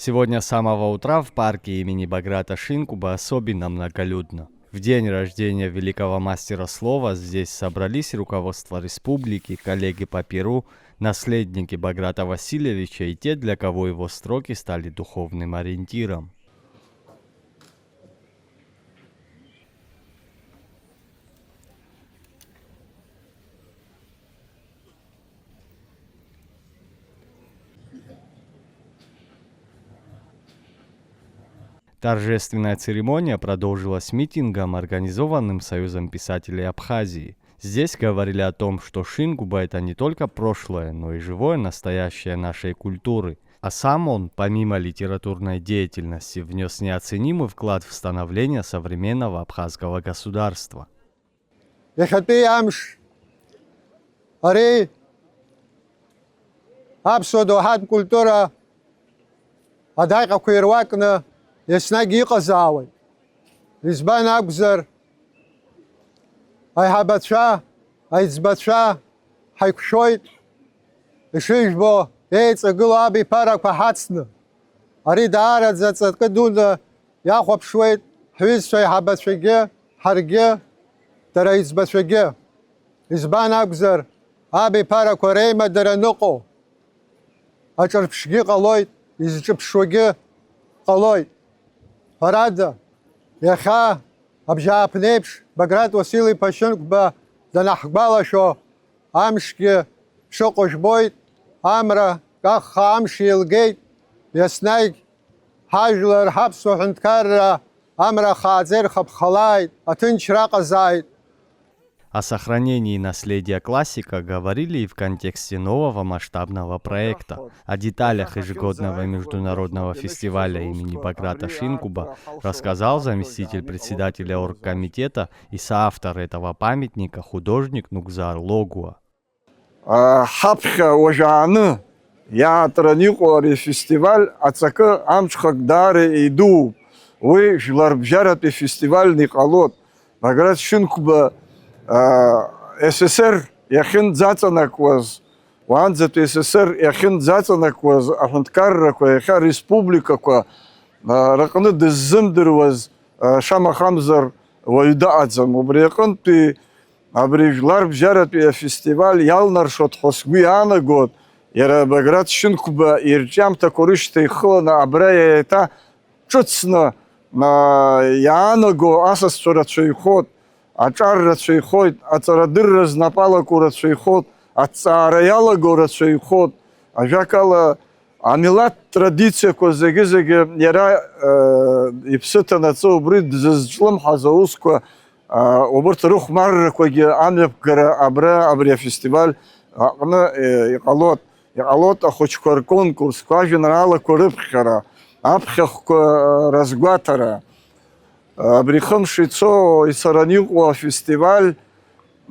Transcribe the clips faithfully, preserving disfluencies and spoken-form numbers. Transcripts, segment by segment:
Сегодня с самого утра в парке имени Баграта Шинкуба особенно многолюдно. В день рождения великого мастера слова здесь собрались руководство республики, коллеги по перу, наследники Баграта Васильевича и те, для кого его строки стали духовным ориентиром. Торжественная церемония продолжилась митингом, организованным Союзом писателей Абхазии. Здесь говорили о том, что Шингуба — это не только прошлое, но и живое настоящее нашей культуры. А сам он, помимо литературной деятельности, внес неоценимый вклад в становление современного абхазского государства. Иахьатәи амш ари аԥсуа доуҳатә культура адаҟьақәа ируакны еснагь иҟазаауеит. Избан акәзар, аиҳабацәа, аиҵбацәа ҳаиқәшәоит, ишыжәбо, еиҵагылоу абиԥарақәа ҳацны. Ари даараӡа ҵакы дуны иахәаԥшуеит ҳҩызцәа аиҳабацәагьы, ҳаргьы, дара аиҵбацәагьы. Избан акәзар, абиԥарақәа реимадара ныҟәо, аҿырԥшгьы ҟалоит, изҿыԥшуагьы ҟалоит. Ҳәарада, иахьа абжьааԥнеиԥш Баграт Уасил-иԥа Шьынқәба данаҳгәалашәо, амшгьы шыҟоу жәбоит, амра каххаа амш еилгеит, еснагь ҳажәлар, ҳаԥсуа ҳәынҭқарра амра хааӡа ирхаԥхалааит, аҭынчра ыҟазааит. О сохранении наследия классика говорили и в контексте нового масштабного проекта. О деталях ежегодного международного фестиваля имени Баграта Шинкуба рассказал заместитель председателя оргкомитета и соавтор этого памятника, художник Нугзар Логуа. А, ҳаԥхьа уажәааны иаатраны иҟоу ари афестиваль аҵакы амҽхак даара идууп. Уи жәларбжьаратәи фестивальны иҟалоит. Баграт Шьынқәба, а, С С Р иахьынӡаҵанакуаз, уаанӡатәи С С Р иахьынӡаҵанакуаз аҳәынҭқаррақәа иахьа республикақәа, а, рыҟны дыззымдыруаз, а, шамахамзар уаҩ дыҟаӡам. Убри аҟынтәи Абри жәларбжьаратәи афестиваль иалнаршоит ҳәа сгәы иаанагоит, иара Баграт Шьынқәба ирҿиамҭақәа рышьҭа ихыланы абра еиҭа ҿыцны, а, иаанаго асасцәа рацәаҩхоит, аҿар рацәаҩхоит, аҵарадырра знапы алаку рацәаҩхоит, аҭҵаара иалаго рацәаҩхоит. Ажәакала, Амилаҭ традициақәа зегьы-зегьы иара, э, иԥсы ҭанаҵы убри дзызҿлымҳаз аусқәа, а, убырҭ рыхәмаррақәагьы амҩаԥгара абра, абри афестиваль аҟны, э, иҟалоит. Иҟалоит ахәыҷқәа рконкурсқәа, ажәеинраалақәа рыԥхьара, аԥхьахәқәа, э, разгәаҭара. Абри хымш ицо, ицараны иҟоу афестиваль,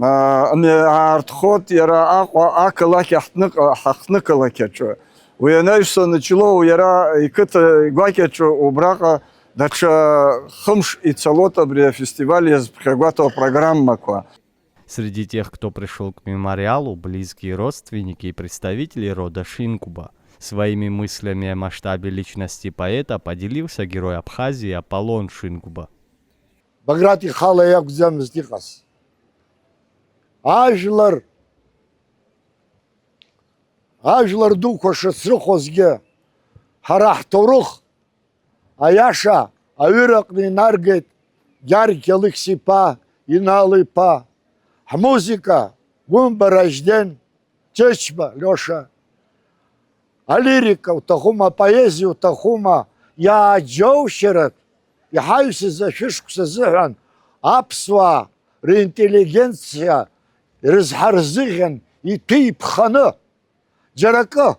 аа, ами-, аартхоит иара Аҟәа ақалақь аҳҭныҟа-, ҳаҳҭнықалақь аҿы. Уи анаҩсан Ҷлоу иара иқыҭа игәакьаҿы убраҟа даҽа хымш ицалоит абри афестиваль иазԥхьагәаҭоу апрограммақәа. Среди тех, кто пришёл к мемориалу, близкие родственники и представители рода Шинкуба. Своими мыслями о масштабе личности поэта поделился герой Абхазии Аполлон Шинкуба. Баграт ихала иакәӡамызт иҟаз. Ажәлар, ажәлар дуқәа шыцрыхозгьы, ҳара ҳҭоурых аиаша аҩыраҟны инаргеит Гьаргь Алықьс-иԥа, Инал-иԥа, ҳмузыка, Гәымба Ражден, Ҷыҷба Лиоша, алирика уҭахума, апоезиа уҭахума, иааџьоушьаратә, иҳаҩсыз ашәышықәса азыҳәан аԥсуаа ринтеллигенциа рызҳа рзыӷьан иҭәы иԥханы, џьара акы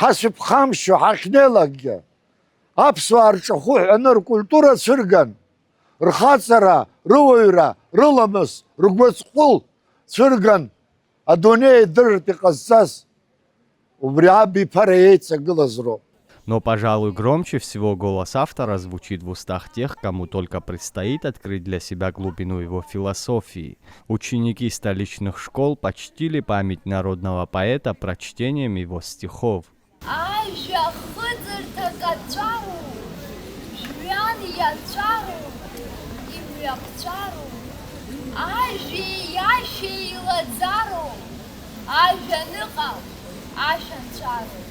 ҳацәыԥхамшьо ҳахьнеилакгьы, аԥсуаа рҿахәы ҳәаны ркультура цәырган, рхаҵара, рыуаҩра, рыламыс, ргәыҵҟәыл цәырган, адунеи идырыртә иҟазҵаз, убри абиԥара еиҵагылаз роуп. Но, пожалуй, громче всего голос автора звучит в устах тех, кому только предстоит открыть для себя глубину его философии. Ученики столичных школ почтили память народного поэта прочтением его стихов. Ай, Жәа хыҵырҭак аҵәароуп, жәҩан иаҵәароуп, имҩақәҵәароуп, ажәеи иашьеи илаӡароуп, ажәа аныҟам, ашәа анҵәароуп.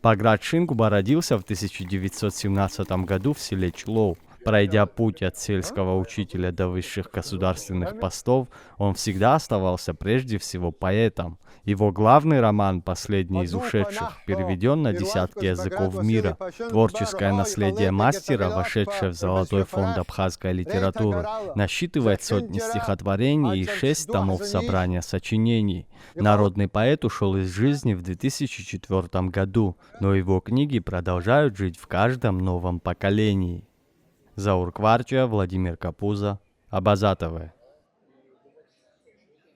Баграт Шингуба родился в тысяча девятьсот семнадцатом году в селе Члоу. Пройдя путь от сельского учителя до высших государственных постов, он всегда оставался прежде всего поэтом. Его главный роман, последний из ушедших, переведён на десятки языков мира. Творческое наследие мастера, вошедшее в золотой фонд абхазской литературы, насчитывает сотни стихотворений и шесть томов собрания сочинений. Народный поэт ушёл из жизни в две тысячи четвёртом году, но его книги продолжают жить в каждом новом поколении. Заур Кварча, Владимир Капуза, Абаза ТВ.